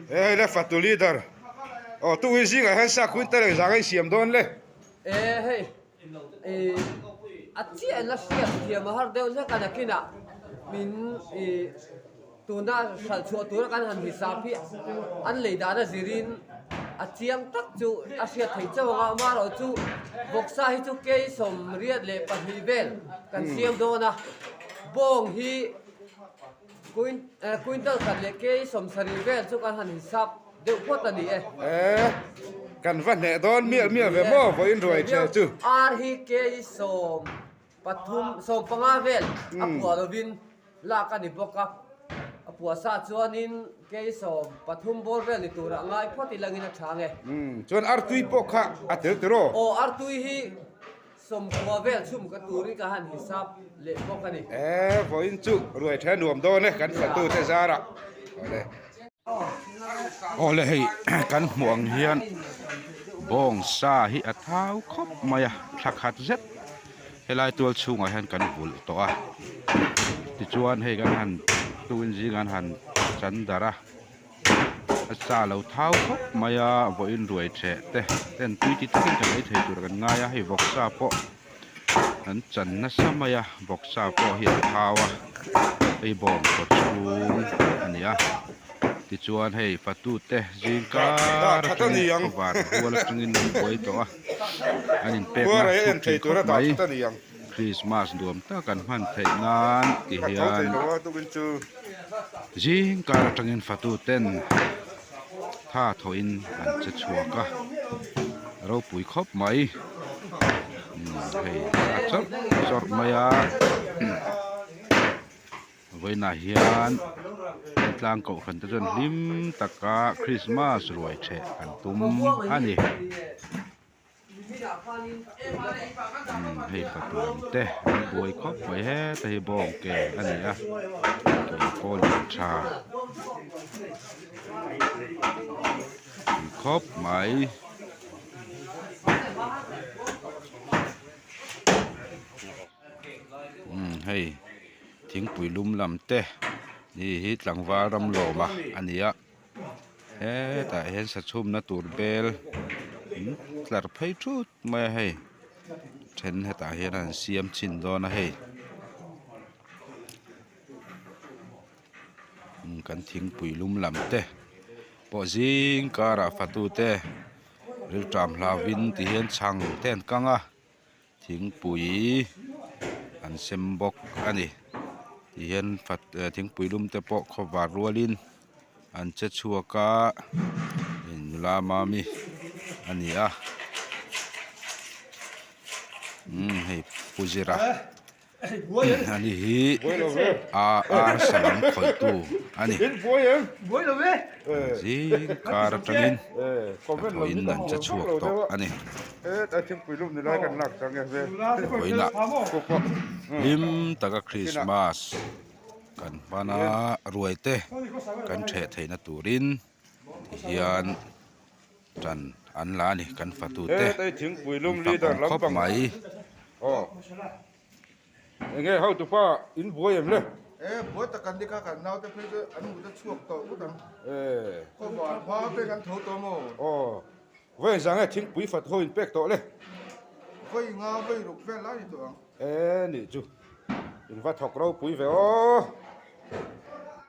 He hei le fatu leader. Aw tu hi zingah hian sa quintal eng zang a insiam dawn le. E hei i a chiah in la hriat thiam a har deuh hlek a nakinah min i tuna hralh chhuah tura kan han hisap hi an lei dan a zirin a chiang tak chu a hriat theih chauh ang a amaherawhchu vawksa hi chu K22 vel kan siam dawn a bawng hi Quintal khat leh K70 vel chu kan han hisap deuh phawt a ni e. E, kan va hneh dawn miah miah ve maw vawiin ruai ṭhel chu. Ar hi K13, 15 vel a puah lovin lak a ni bawk a, a puah sa chuanin K13 bawr vel ni turah ngai phawt ilangin a chhang e. Chuan artui pawh kha a tel tiraw? Aw, artui hi Sawmkhua vel chhum ka turin ka han hisap leh bawk a ni. E, vawiin chu ruai tha nuam dawn e, kan fatu te zarah. Awle. Awle hei kan hmuh ang hian bawng sa hi a thau khawp mai a, thla khat zet helai tual chhungah hian kan vulh tawh a. Tichuan hei kan han tuin zing an han chan darh a. A sa lo thau khawp mai a vawiin ruai theh te ten tui ti takin kan ei thei tur kan ngai a hei vawksa pawh an chan nasa mai a vawksa pawh hi a thau a hei bawng kaw chhung a ni a tichuan hei fatu te zing kar atangin khawvar rual atangin an buai tawh a an inpekna thuk thin khawp mai. Krismas nuam tak an hman theih nan ti hian zing kar atangin fatu ten tha thawhin an che chhuak a ropui khawp mai hei a chawrh chawrh mai a vawiinah hian tlang kohhran te chuan hlim taka krismas ruai theh an tum a ni. Hei fatu lam te an buai khawp mai heta hi bawng ke a ni a ke pawh lian tha khawp mai. Hei thingpui lum lam te ni hi tlangval ram lawma a ni a. Hetah hian sa chhumna tur bel tlar phei thut mai a hei then hetah hian an siam chhin dawn a hei kan thingpui lum lam te pawh zing karah fatu te rilṭam hlauvin ti hian chhang te an kang a. Thingpui an sem bawk a ni tihian thingpui lum te pawh khawvar rualin an che chhuak a nula mami a ni a umm hei pu zira. Ani hi ar salam khawihtu a ni. Zing kar atangin hnathawhin an che chhuak tawh a ni. Vawiinah hlim taka Krismas kan hman a, ruai te kan theh theihna turin tihian Tan an la a ni kan fatu te an fak awm khawp mai. Enge hotupa in buai em le? E buai tak kan ni kha kan naute phei chu an mut a chhuak tawh ngawt ang. E khawvar hma te kan tho tawh maw? Aw vawi zang e thingpui fat ho in pek tawh le. Vawi nga vawi ruk vel lai ni tawh ang. E nih chu in va thawk ropui ve aw.